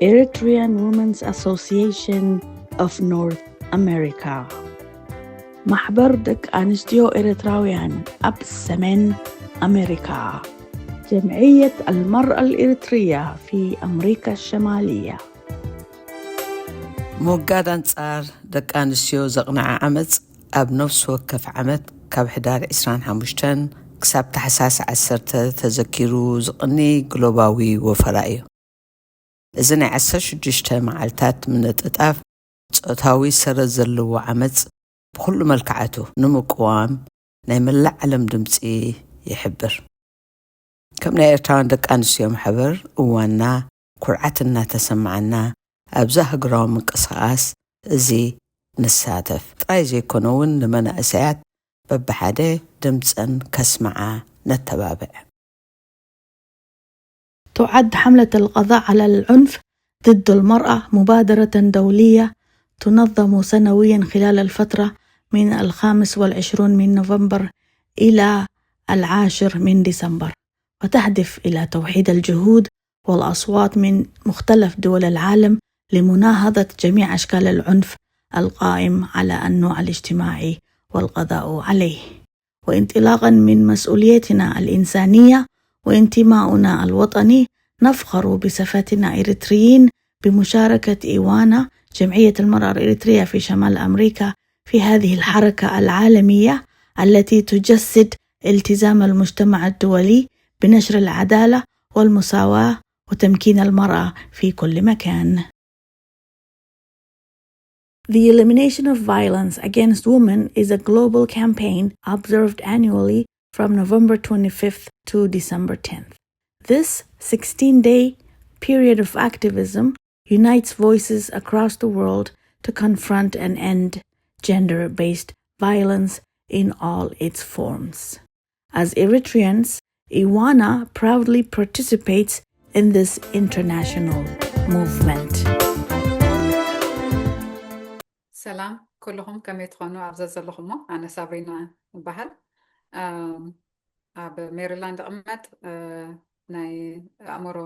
Eritrean Women's Association of North America. ማሕበር ደቂ ኣንስትዮ ኤርትራውያን ኣብ ሰሜን ኣሜሪካ። جمعية المرأة الإريترية في أمريكا الشمالية. ምውጋድ ኣንጻር ደቂ ኣንስትዮ ዘቕንዐ ዓመጽ ኣብ ነፍሲ ወከፍ ዓመት ካብ ሕዳር ዕስራን ሓሙሽተን ክሳብ ታሕሳስ ዓሰርተ ተዘኪሩ ዝቕኒ ግሎባዊ ወፈራ እዩ። እዚ ናይ ዓሰርተ ሽዱሽተ መዓልታት ምንጥጣፍ ጾታዊ ሰረት ዘለዎ ዓመጽ ብኹሉ መልክዓቱ ንምቅዋም ናይ መላእ ዓለም ድምጺ ይሕብር። ከም ናይ ኤርትራውያን ደቂ ኣንስትዮ ማሕበር እዋንና ኩርዓት እናተሰማዓና ኣብዚ ሃገራዊ ምንቅስቃስ እዚ ንሳተፍ ጥራይ ዘይኮነ እውን ንመናእሰያት በብሓደ ድምፀን ከስምዓ ነተባብዕ። تعد حملة القضاء على العنف ضد المرأة مبادرة دولية تنظم سنويا خلال الفترة من الخامس والعشرون من نوفمبر إلى العاشر من ديسمبر، وتهدف إلى توحيد الجهود والأصوات من مختلف دول العالم لمناهضة جميع أشكال العنف القائم على النوع الاجتماعي والقضاء عليه. وانطلاقا من مسؤوليتنا الإنسانية وانتماؤنا الوطني، نفخر بصفتنا إريتريين بمشاركة إيوانا، جمعية المرأة الإريترية في شمال أمريكا، في هذه الحركة العالمية التي تجسد التزام المجتمع الدولي بنشر العدالة والمساواة وتمكين المرأة في كل مكان. The elimination of violence against women is a global campaign observed annually from November twenty-fifth to December tenth. This sixteen-day period of activism unites voices across the world to confront and end gender-based violence in all its forms. As Eritreans, Iwana proudly participates in this international movement. ሰላም ኩልኹም፣ ከመይ ትኾኑ? ኣብ ዘዘለኹሞ፣ ኣነ ሳብሪና እበሃል። ኣብ ሜሪላንድ እቕመጥ፣ ናይ ኣእምሮ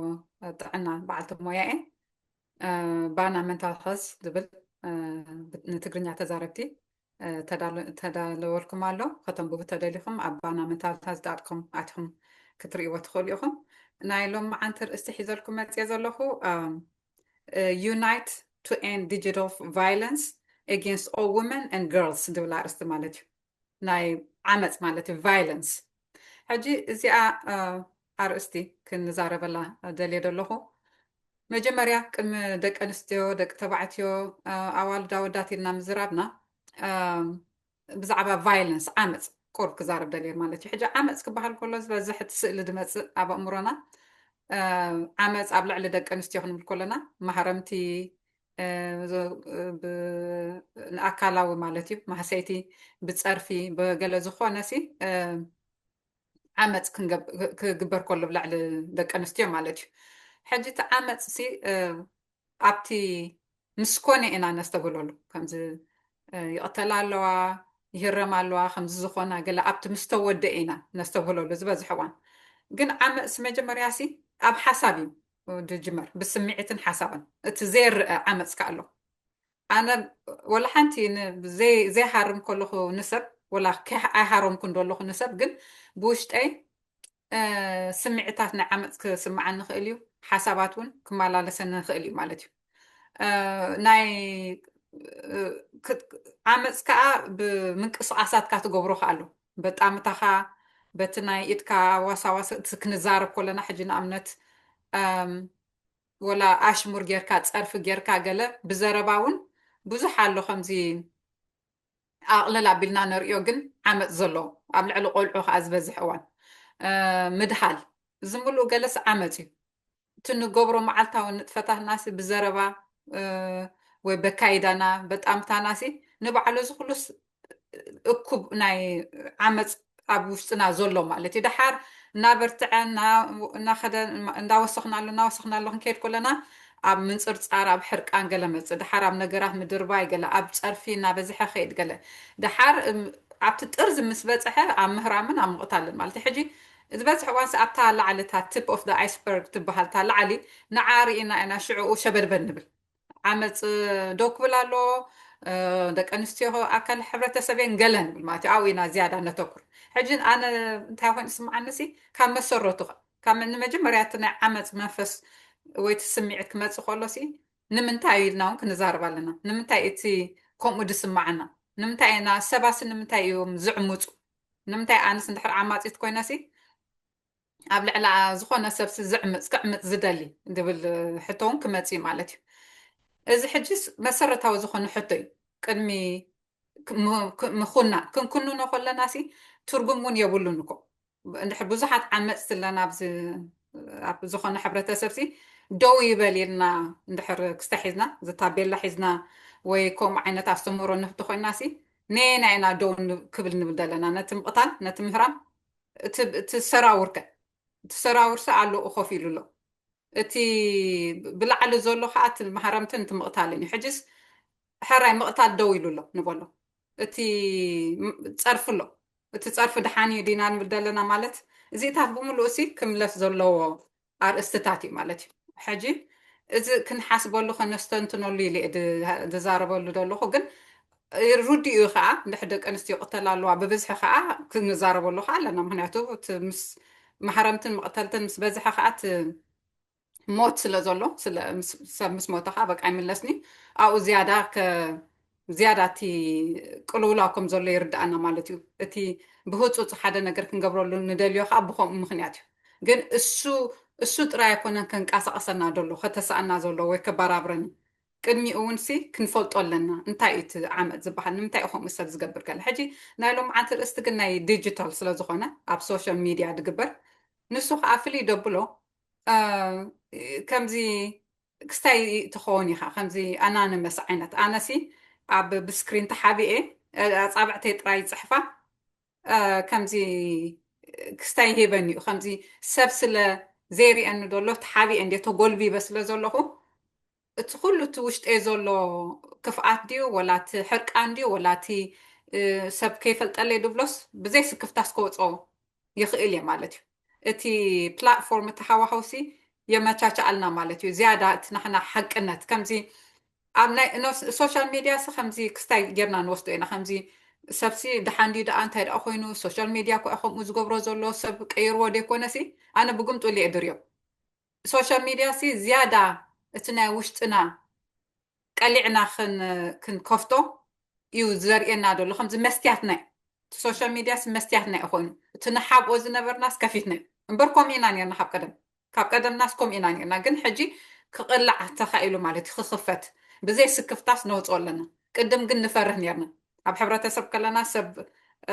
ጥዕና በዓልቲ ሞያ እየ። ባና መንታል ኸስ ዝብል ንትግርኛ ተዛረብቲ ተዳለወልኩም ኣሎ። ከተንብቡ ተደሊኹም ኣብ ባና መንታል ኸስ ዳት ኮም ኣትኹም ክትርእይዎ ትኽእሉ ኢኹም። ናይ ሎም መዓንቲ ርእስቲ ሒዘልኩም መፅየ ዘለኹ Unite to End Digital Violence Against All Women and Girls ዝብል ኣርእስቲ ማለት እዩ። ናይ ዓመፅ ማለት እዩ፣ violence። ሕጂ እዚኣ ኣርእስቲ ክንዛረበላ ደልየ ዘለኹ። መጀመርያ ቅድሚ ደቂ ኣንስትዮ፣ ደቂ ተባዕትዮ፣ ኣዋልድ ኣወዳት ኢልና ምዝራብና ብዛዕባ violence ዓመፅ ቁርብ ክዛረብ ደልየ ማለት እዩ። ሕጂ ዓመፅ ክበሃል ከሎ ዝበዝሕ እቲ ስእሊ ዝመፅእ ኣብ ኣእምሮና ዓመፅ ኣብ ልዕሊ ደቂ ኣንስትዮ ክንብል ከለና ማህረምቲ ንኣካላዊ ማለት እዩ፣ ማህሰይቲ ብፀርፊ ብገለ ዝኾነ ሲ ዓመፅ ክግበር ከሎ ብልዕሊ ደቂ ኣንስትዮ ማለት እዩ። ሕጂ እቲ ዓመፅ ሲ ኣብቲ ምስ ኮነ ኢና ነስተብህለሉ፣ ከምዚ ይቕተላ ኣለዋ፣ ይህረማ ኣለዋ፣ ከምዚ ዝኾና ገለ ኣብቲ ምስ ተወደአ ኢና ነስተብህለሉ ዝበዝሕ እዋን። ግን ዓመፅሲ መጀመርያ ሲ ኣብ ሓሳብ እዩ ዝጅመር፣ ብስምዒትን ሓሳብን። እቲ ዘይረኣ ዓመፅ ከ ኣሎ። ኣነ ወላ ሓንቲ ዘይሃርም ከለኹ ንሰብ፣ ወላ ኣይሃረምኩ እንደለኹ ንሰብ፣ ግን ብውሽጠይ ስምዒታት ናይ ዓመፅ ክስምዓኒ ይኽእል እዩ፣ ሓሳባት እውን ክመላለሰኒ ይኽእል እዩ ማለት እዩ። ናይ ዓመፅ ከዓ ብምንቅስቃሳትካ ትገብሮ ከዓ ኣሎ። በጣምታኻ በቲ ናይ ኢድካ ዋሳዋስ ክንዛረብ ከለና፣ ሕጂ ንኣብነት ወላ ኣሽሙር ጌርካ፣ ፀርፊ ጌርካ፣ ገለ ብዘረባ እውን ብዙሕ ኣሎ ከምዚ ኣቕልል ኣቢልና ንሪኦ ግን ዓመፅ ዘሎ ኣብ ልዕሊ ቆልዑ ከዓ ዝበዝሕ እዋን ምድሃል ዝምልኡ ገለስ ዓመፅ እዩ። እቲ ንገብሮ መዓልታዊ ንጥፈታትናሲ ብዘረባ ወይ በካይዳና በጣምታናሲ ንባዕሉ እዚ ኩሉስ እኩብ ናይ ዓመፅ ኣብ ውሽጥና ዘሎ ማለት እዩ። ደሓር እናበርትዐ እናኸደ እንዳወሰኽናሉ እናወሰኽናሉ ክንከይድ ከለና ኣብ ምንፅርፃር ኣብ ሕርቃን ገለ መፅእ፣ ደሓር ኣብ ነገራት ምድርባይ ገለ ኣብ ፀርፊ እናበዝሐ ከይድ ገለ ደሓር ኣብቲ ጥርዚ ምስ በፅሐ ኣብ ምህራምን ኣብ ምቕታልን ማለት እዩ። ሕጂ ዝበዝሕ እዋንስ ኣብታ ላዕሊ እታ tip of the iceberg ትበሃል እታ ላዕሊ ንዓ ርኢና ኢና ሽዕኡ ሸበድበድ ንብል። ዓመፅ ደው ክብል ኣሎ። ደቂ ኣንስትዮ ኣካል ሕብረተሰብ እየን ገለ ንብል ማለት እዩ። ኣብኡ ኢና ዝያዳ ነተኩር። ሕጂ ኣነ እንታይ ኮይኑ ስምዓኒ ሲ ካብ መሰረቱ ካብ ንመጀመርያ እቲ ናይ ዓመፅ መንፈስ ወይ እቲ ስምዒት ክመፅእ ከሎ ሲ ንምንታይ እዩ ኢልና እውን ክንዛረብ ኣለና። ንምንታይ እቲ ከምኡ ዝስምዓና? ንምንታይ ኢና ሰባሲ ንምንታይ እዮም ዝዕምፁ? ንምንታይ ኣነስ እንድሕር ዓማፂት ኮይነሲ ኣብ ልዕሊ ዝኾነ ሰብሲ ዝዕምፅ ክዕምፅ ዝደሊ ዝብል ሕቶ እውን ክመፅእ ማለት እዩ። እዚ ሕጂስ መሰረታዊ ዝኾነ ሕቶ እዩ። ቅድሚ ምኹና ክንኩንኖ ከለና ሲ ትርጉም እውን የብሉን እኮ። እንድሕር ብዙሓት ዓመፅቲ ኣለና ኣብዚ ኣብ ዝኾነ ሕብረተሰብ ሲ ደው ይበል ኢልና እንድሕር ክስታይ ሒዝና ዝታቤላ ሒዝና ወይ ከምኡ ዓይነት ኣስተምህሮ ንህብቲ ኮይና ሲ ነየና ኢና ደው ክብል ንብል ዘለና? ነቲ ምቕታል፣ ነቲ ምህራም፣ እቲ ሰራውር ከ? እቲ ሰራውር ሲ ኣለኡ ኮፍ ኢሉ ኣሎ። እቲ ብላዕሊ ዘሎ ከዓ እቲ ማህረምትን እቲ ምቕታልን እዩ። ሕጅስ ሕራይ ምቕታል ደው ኢሉ ኣሎ ንበሎ። እቲ ጸርፊ ኣሎ። እቲ ጸርፊ ድሓን እዩ ዲና ንብል ዘለና ማለት እዚታት ብምሉእ ሲ ክምለስ ዘለዎ ኣርእስትታት እዩ ማለት እዩ። ሕጂ እዚ ክንሓስበሉ ከነስተንትነሉ ኢለ ዝዛረበሉ ዘለኹ ግን ርዱእ እዩ ከዓ እንድሕር ደቂ ኣንስትዮ ይቕተላ ኣለዋ ብብዝሒ ከዓ ክንዛረበሉ ከዓ ኣለና። ምክንያቱ እቲ ምስ ማህረምትን መቕተልትን ምስ በዝሐ ከዓ እቲ ሞት ስለ ዘሎ ሰብ ምስ ሞተ ከዓ በቃ ይምለስኒ ኣብኡ ዝያዳ ዝያዳ እቲ ቅልውላው ከም ዘሎ ይርድኣና ማለት እዩ። እቲ ብህፁፅ ሓደ ነገር ክንገብረሉ ንደልዮ ከዓ ብከምኡ ምክንያት እዩ። ግን እሱ እሱ ጥራይ ኣይኮነን ከንቀሳቀሰና ዘሎ ከተሰኣና ዘሎ ወይ ከባራብረኒ ቅድሚኡ እውን ሲ ክንፈልጦ ኣለና። እንታይ እዩ እቲ ዓመፅ ዝበሃል? ንምንታይ እዩ ከምኡ ሰብ ዝገብር? ገለ ሕጂ ናይ ሎምዓንቲ ርእስቲ ግን ናይ ዲጂታል ስለ ዝኾነ ኣብ ሶሻል ሚድያ ድግበር ንሱ ከዓ ፍልይ ደብሎ ከምዚ ክስታይ ትኸውን ኢኻ ከምዚ ኣናንመስ ዓይነት ኣነሲ ኣብ ብስክሪን ተሓቢኤ ኣፃብዕተይ ጥራይ ይፅሕፋ ከምዚ ክስታይ ይህበኒ እዩ ከምዚ ሰብ ስለ ዘይርእየኒ ዘሎ ተሓቢኤ እንደ ተጎልቢበ ስለ ዘለኹ እቲ ኩሉ እቲ ውሽጠይ ዘሎ ክፍኣት ድዩ ወላ እቲ ሕርቃን ድዩ ወላ እቲ ሰብ ከይፈልጠለይ ድብሎስ ብዘይ ስክፍታስ ከወፅኦ ይኽእል እየ ማለት እዩ። እቲ ፕላትፎርም እቲ ሃዋህውሲ የመቻቻኣልና ማለት እዩ። ዝያዳ እቲ ናሕና ሓቅነት ከምዚ ኣብ ናይ ሶሻል ሚድያ ሲ ከምዚ ክስታይ ጌርና ንወስዶ ኢና ከምዚ ሰብሲ ድሓን ድዩ ደኣ እንታይ ደኣ ኮይኑ ሶሻል ሚድያ ኮ ከምኡ ዝገብሮ ዘሎ ሰብ ቀይርዎ ደይኮነ ሲ ኣነ ብግምጡ ሊየ ድርዮ ሶሻል ሚድያ ሲ ዝያዳ እቲ ናይ ውሽጥና ቀሊዕና ክንከፍቶ እዩ ዘርእየና ዘሎ ከምዚ መስትያትና እዩ። እቲ ሶሻል ሚድያ ሲ መስትያትና እዩ ኮይኑ እቲ ንሓብኦ ዝነበርናስ ከፊትና እዩ እምበር ከምኡ ኢና ነርና ካብ ቀደም ካብ ቀደምናስ ከምኡ ኢና ነርና ግን ሕጂ ክቕላዕ ተኻኢሉ ማለት እዩ ክኽፈት ብዘይ ስክፍታስ ነውፅኦ ኣለና። ቅድም ግን ንፈርህ ነርና ኣብ ሕብረተሰብ ከለና ሰብ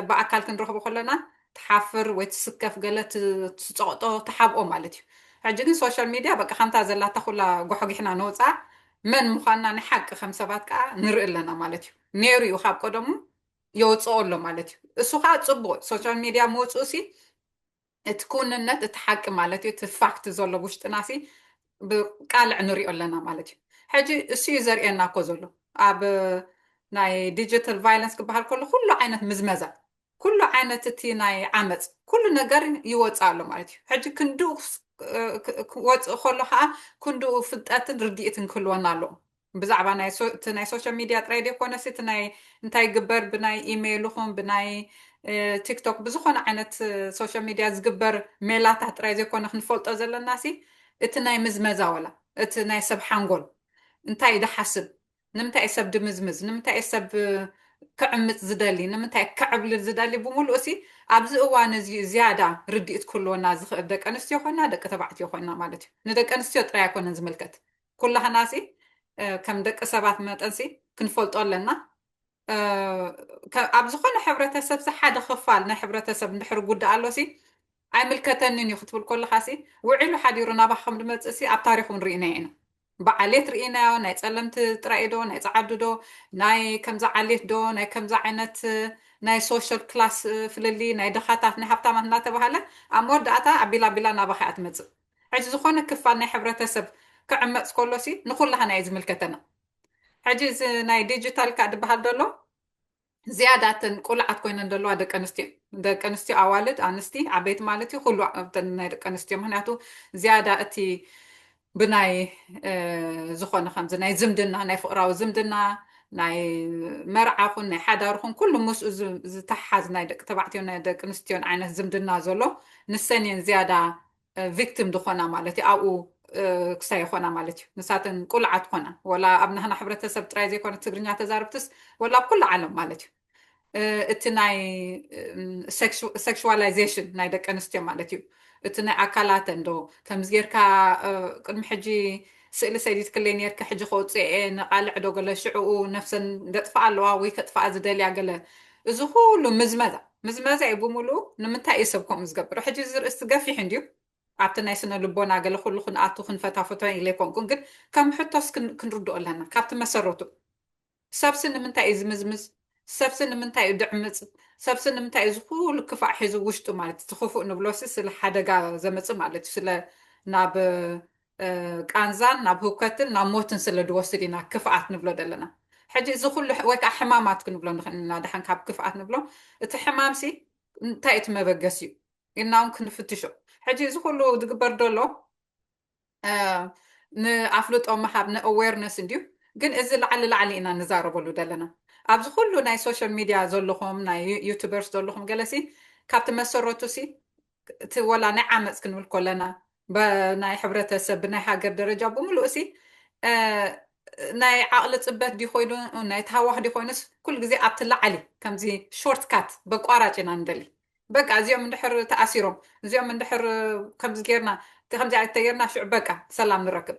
ብኣካል ክንረኽቦ ከለና ትሓፍር ወይ ትስከፍ ገለ ትፀቕጦ ትሓብኦ ማለት እዩ። ሕጂ ግን ሶሻል ሚድያ በቃ ከምታ ዘላታ ኩላ ጎሕጊሕና ነውፃ መን ምዃንና ንሓቂ ከም ሰባት ከዓ ንርኢ ኣለና ማለት እዩ። ነይሩ እዩ ካብ ቀደሙ የውፅኦ ኣሎ ማለት እዩ። እሱ ከዓ ፅቡቅ ሶሻል ሚድያ ምውፅኡ ሲ እቲ ክውንነት እቲ ሓቂ ማለት እዩ እቲ ፋክት ዘሎ ውሽጥና ሲ ብቃልዕ ንሪኦ ኣለና ማለት እዩ። ሕጂ እሱ እዩ ዘርእየና እኮ ዘሎ ኣብ ናይ ዲጂታል ቫይለንስ ክበሃል ከሎ ኩሉ ዓይነት ምዝመዛ ኩሉ ዓይነት እቲ ናይ ዓመፅ ኩሉ ነገር ይወፅእ ኣሎ ማለት እዩ። ሕጂ ክንድኡ ክወፅእ ከሎ ከዓ ክንድኡ ፍልጠትን ርድኢትን ክህልወና ኣለዎ። ብዛዕባ እቲ ናይ ሶሻል ሚድያ ጥራይ ዘይኮነሲ እቲ ናይ እንታይ ግበር ብናይ ኢሜይል ይኹን ብናይ ቲክቶክ ብዝኾነ ዓይነት ሶሻል ሚድያ ዝግበር ሜላታት ጥራይ ዘይኮነ ክንፈልጦ ዘለና ሲ እቲ ናይ ምዝመዛ ወላ እቲ ናይ ሰብ ሓንጎል እንታይ ድሓስብ ንምንታይ ሰብ ድምዝምዝ ንምንታይ ሰብ ክዕምፅ ዝደሊ ንምንታይ ክዕብልል ዝደሊ ብምሉእ ሲ ኣብዚ እዋን እዚ ዝያዳ ርድኢት ክህልወና ዝኽእል ደቂ ኣንስትዮ ኮይና ደቂ ተባዕትዮ ኮይና ማለት እዩ። ንደቂ ኣንስትዮ ጥራይ ኣይኮነን ዝምልከት ኩላህና ሲ ከም ደቂ ሰባት መጠን ሲ ክንፈልጦ ኣለና። ኣብ ዝኾነ ሕብረተሰብ ሲ ሓደ ክፋል ናይ ሕብረተሰብ እንድሕር ጉዳእ ኣሎ ሲ ኣይምልከተንን እዩ ክትብል ከለኻ ሲ ውዒሉ ሓዲሩ ናባኻ ከም ድመፅእ ሲ ኣብ ታሪኹ ንርኢና ኢና። ብዓሌት ርኢናዮ ናይ ፀለምቲ ጥራይ ዶ ናይ ፀዓዱ ዶ ናይ ከምዚ ዓሌት ዶ ናይ ከምዚ ዓይነት ናይ ሶሻል ክላስ ፍልልይ ናይ ድኻታት ናይ ሃብታማት እናተባሃለ ኣብ መወዳእታ ኣቢላ ኣቢላ ናባኻ እያ ትመፅእ። ሕጂ ዝኾነ ክፋል ናይ ሕብረተሰብ ክዕመፅ ከሎ ሲ ንኩላህና እዩ ዝምልከተና። ሕጂ እዚ ናይ ዲጂታል ከዓ ዝበሃል ዘሎ ዝያዳ እተን ቁልዓት ኮይነን ዘለዋ ደቂ ኣንስትዮ ደቂ ኣንስትዮ፣ ኣዋልድ፣ ኣንስቲ፣ ዓበይቲ ማለት እዩ፣ ኩሉ እተን ናይ ደቂ ኣንስትዮ። ምክንያቱ ዝያዳ እቲ ብናይ፣ እ፣ ዝኾነ ከምዚ ናይ ዝምድና፣ ናይ ፍቕራዊ ዝምድና፣ ናይ መርዓኹን ናይ ሓዳርኹን ኩሉ ምስኡ ዝ-፣ ዝተሓሓዝ ናይ ደቂ ተባዕትዮን ናይ ደቂ ኣንስትዮን ዓይነት ዝምድና ዘሎ፣ ንሰን እየን ዝያዳ፣ እ፣ ቪክቲም ዝኾና ማለት እዩ። ኣብኡ፣ እ፣ ክሳይ ይኾና ማለት እዩ። ንሳተን ቁልዓት ኮና። ወላ ኣብ ናህና ሕብረተሰብ ጥራይ ዘይኮነ ትግርኛ ተዛረብትስ፣ ወላ ኣብ ኩሉ ዓለም ማለት እዩ። እ፣ እቲ ናይ፣ እም፣ ሴክሹ-፣ ሴክሹዋላይዜሽን ናይ ደቂ ኣንስትዮ ማለት እዩ። እቲ ናይ ኣካላተን ዶ ከምዚ ጌርካ፣ እ፣ ቅድሚ ሕጂ ስእሊ ሰዲድክለይ ኔርካ፣ ሕጂ ከውፅእ እየ፣ ንቓልዕ ዶ ገለ፣ ሽዕኡ ነፍሰን ደጥፍኣ ኣለዋ ወይ ከጥፍኣ ዝደልያ ገለ። እዚ ኩሉ ምዝመዛ፣ ምዝመዛ እዩ ብምሉኡ። ንምንታይ እዩ ሰብ ከምኡ ዝገብር? ሕጂ እዚ ርእስቲ ገፊሕ እንድዩ። ኣብቲ ናይ ስነ ልቦና ገለ ኩሉ ክንኣቱ ክንፈታፈቶ ኢለ ኣይኮንኩን፣ ግን ከም ሕቶስ ክን-፣ ክንርድኦ ኣለና ካብቲ መሰረቱ። ሰብሲ ንምንታይ እዩ ዝምዝምዝ? ሰብሲ ንምንታይ እዩ ድዕምፅ? ሰብሲ ንምንታይ እዩ እዚ ኩሉ ክፋእ ሒዙ ውሽጡ? ማለት እቲ ክፉእ ንብሎሲ ስለ ሓደጋ ዘመፅእ ማለት እዩ። ስለ ናብ፣ እ፣ ቃንዛን ናብ ህውከትን ናብ ሞትን ስለ ድወስድ ኢና ክፍኣት ንብሎ ዘለና። ሕጂ እዚ ኩሉ ሕ-፣ ወይ ከዓ ሕማማት ክንብሎ ንኽእል ኢና፣ ደሓን ካብ ክፍኣት ንብሎ። እቲ ሕማምሲ እንታይ እቲ መበገሲኡ ኢልና እውን ክንፍትሾ። ሕጂ እዚ ኩሉ ዝግበር ዘሎ፣ እ፣ ንኣፍልጦ ምሃብ፣ ንኣዌርነስ እንድዩ። ግን እዚ ላዕሊ ላዕሊ ኢና ንዛረበሉ ዘለና። ኣብዚ ኩሉ ናይ ሶሻል ሚድያ ዘለኹም፣ ናይ ዩ-፣ ዩቱበርስ ዘለኹም ገለሲ፣ ካብቲ መሰረቱ ሲ፣ እቲ ወላ ናይ ዓመፅ ክንብል ከለና፣ በ-፣ ናይ ሕብረተሰብ፣ ብናይ ሃገር ደረጃ ብምሉእ ሲ፣ እ፣ ናይ ዓቕሊ ፅበት ድዩ ኮይኑ፣ ናይ ተሃዋኽ ድዩ ኮይኑስ፣ ኩሉ ግዜ ኣብቲ ላዕሊ፣ ከምዚ ሾርትካት፣ በቋራጭ ኢና ንደሊ። በቃ እዚኦም እንድሕር ተኣሲሮም፣ እዚኦም እንድሕር ከምዚ ጌርና፣ ከምዚ ኣይተጌርና፣ ሽዑ በቃ ሰላም ንረክብ።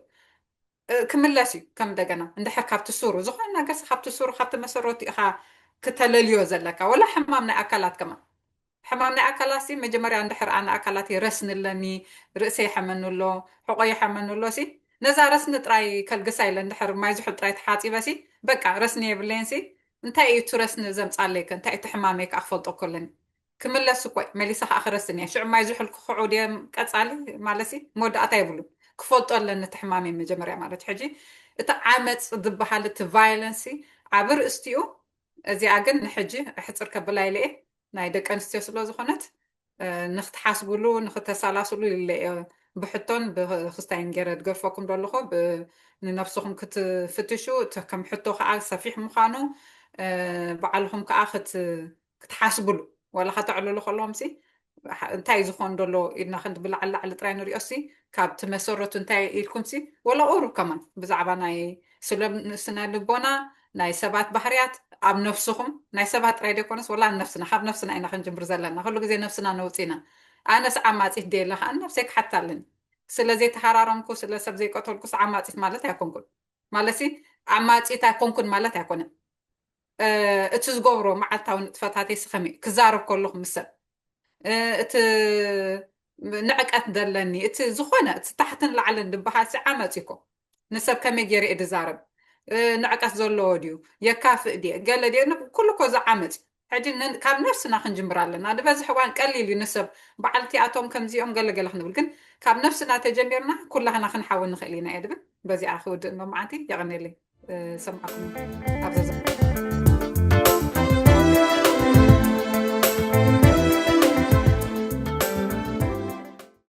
እ፣ ክምለስ እዩ ከም እንደገና። እንድሕር ካብቲ ሱሩ፣ ዝኾነ ነገርሲ ካብቲ ሱሩ፣ ካብቲ መሰረቱ ኢኻ ክተለልዮ ዘለካ። ወላ ሕማም ናይ ኣካላት ከማን። ሕማም ናይ ኣካላት ሲ፣ መጀመርያ እንድሕር ኣነ ኣካላት ረስኒ ኣለኒ፣ ርእሰ ይሐመኒ ኣሎ፣ ሕቆ ይሐመኒ ኣሎ ሲ፣ ነዛ ረስኒ ጥራይ ከልግሳ ኢለ እንድሕር ማይ ዝሑል ጥራይ ተሓጺበ ሲ፣ በቃ ረስኒ የብለይን ሲ፣ እንታይ እዩ እቲ ረስኒ ዘምጻለይ ከ? እንታይ እዩ እቲ ሕማመይ ከ? ክፈልጦ እኮ ኣለኒ። ክምለስ እኮ እዩ፣ መሊሰ ከኣ ክረስን እየ። ሽዑ ማይ ዝሑል ክኽዑ ድየ ቀጻሊ? ማለት ሲ መወዳእታ የብሉን። ክፈልጦ ኣለኒ እቲ ሕማመይ መጀመርያ ማለት እዩ። ሕጂ እቲ ዓመጽ ዝበሃል፣ እቲ ቫዮለንስ ሲ ኣብ ርእስቲኡ፣ እዚኣ ግን ንሕጂ ሕጽር ከብላ ኢለ እየ። ናይ ደቂ ኣንስትዮ ስለ ዝኾነት፣ እ፣ ንክትሓስብሉ፣ ንክተሰላስሉ ኢለ እየ ብሕቶን ብክስታይን ገይረ ድገድፈኩም ዘለኹ። ብ-፣ ንነብስኹም ክትፍትሹ፣ እቲ ከም ሕቶ ከኣ ሰፊሕ ምዃኑ፣ እ፣ ባዕልኹም ከኣ ክት-፣ ክትሓስብሉ፣ ዋላ ከተዕልሉ ከለኹም ሲ፣ ሓ-፣ እንታይ እዩ ዝኾን ዘሎ ኢልና ክንዲ ብላዕሊ ላዕሊ ጥራይ ንሪኦ ሲ፣ ካብቲ መሰረቱ እንታይ ኢልኩም ሲ፣ ወላ ቁሩብ ከማን ብዛዕባ ናይ ስለ-፣ ስነ ልቦና፣ ናይ ሰባት ባህርያት ኣብ ነፍስኹም፣ ናይ ሰባት ጥራይ ደይኮነስ ወላ ኣብ ነፍስና፣ ካብ ነፍስና ኢና ክንጅምር ዘለና። ኩሉ ግዜ ነፍስና ነውፅና። ኣነስ ዓማፂት ድየ ኢለ ከኣ ነብሰይ ክሓታ ኣለኒ። ስለ ዘይተሃራረምኩ፣ ስለ ሰብ ዘይቀተልኩስ ዓማፂት ማለት ኣይኮንኩን። ማለትሲ ዓማፂት ኣይኮንኩን ማለት ኣይኮነን። እ፣ እቲ ዝገብሮ መዓልታዊ ንጥፈታተይ ሲ ከመይ ክዛረብ ከለኹ ምስ ሰብ፣ እ፣ እቲ ንዕቀት ዘለኒ፣ እቲ ዝኾነ፣ እቲ ታሕትን ላዕልን ዝበሃል ሲ ዓመፅ እኮ። ንሰብ ከመይ ገይረ እየ ድዛረብ? እ፣ ንዕቀት ዘለዎ ድዩ? የካፍእ ድየ? ገለ ድየ? ን-፣ ኩሉ እኮ እዚ ዓመፅ እዩ። ሕጂ ን-፣ ካብ ነፍስና ክንጅምር ኣለና። ዝበዝሕ እዋን ቀሊል እዩ ንሰብ በዓልቲ ኣቶም ከምዚኦም ገለ ገለ ክንብል፣ ግን ካብ ነፍስና ተጀሚርና ኩላህና ክንሓዊ ንኽእል ኢና እየ ድብል። በዚኣ ክውድእ ሎማዓንቲ። የቐንየለይ። እ፣ ሰማዕኩም ኣብ ዘዘ-